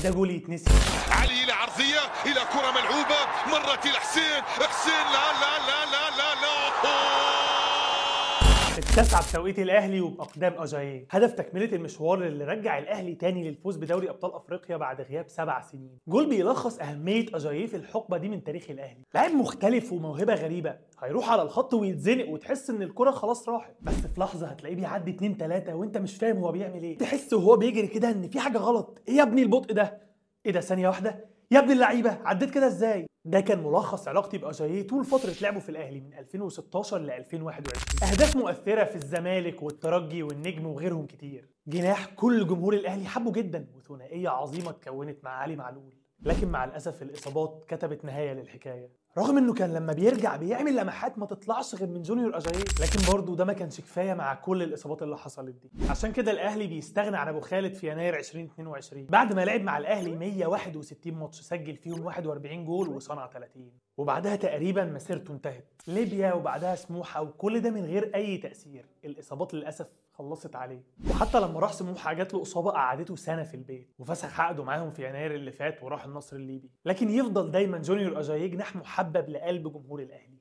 ده جول يتنسي. علي الى عرضية، الى كره ملعوبه، مرت الى حسين، حسين لا لا لا لا لا لا. التاسعة بتوقيت الاهلي وباقدام اجاييه، هدف تكمله المشوار اللي رجع الاهلي تاني للفوز بدوري ابطال افريقيا بعد غياب 7 سنين. جول بيلخص اهمية اجاييه في الحقبة دي من تاريخ الاهلي. لاعب مختلف وموهبه غريبة، هيروح على الخط ويتزنق وتحس ان الكره خلاص راحت، بس في لحظة هتلاقيه بيعدي 2 3 وانت مش فاهم هو بيعمل ايه. تحس وهو بيجري كده ان في حاجة غلط، ايه يا ابني البطء ده؟ ايه ده؟ ثانية واحدة يا ابن اللعيبة، عديت كده ازاي؟ ده كان ملخص علاقتي باجاييه طول فترة لعبه في الاهلي من 2016 ل 2021. اهداف مؤثرة في الزمالك والترجي والنجم وغيرهم كتير. جناح كل جمهور الاهلي حبه جدا، وثنائيه عظيمة اتكونت مع علي معلول، لكن مع الاسف الاصابات كتبت نهاية للحكايه. رغم انه كان لما بيرجع بيعمل لمحات ما تطلعش غير من جونيور اجاييه، لكن برضه ده ما كانش كفاية مع كل الاصابات اللي حصلت دي. عشان كده الاهلي بيستغنى عن ابو خالد في يناير 2022 بعد ما لعب مع الاهلي 161 ماتش، سجل فيهم 41 جول وصنع 30، وبعدها تقريبا مسيرته انتهت. ليبيا وبعدها سموحه، وكل ده من غير اي تاثير. الاصابات للاسف خلصت عليه، وحتى لما راح سموحه جات له اصابه قعدته سنة في البيت، وفسخ عقده معاهم في يناير اللي فات وراح النصر الليبي. لكن يفضل دايما جونيور اجاييه جناح محبب لقلب جمهور الاهلي.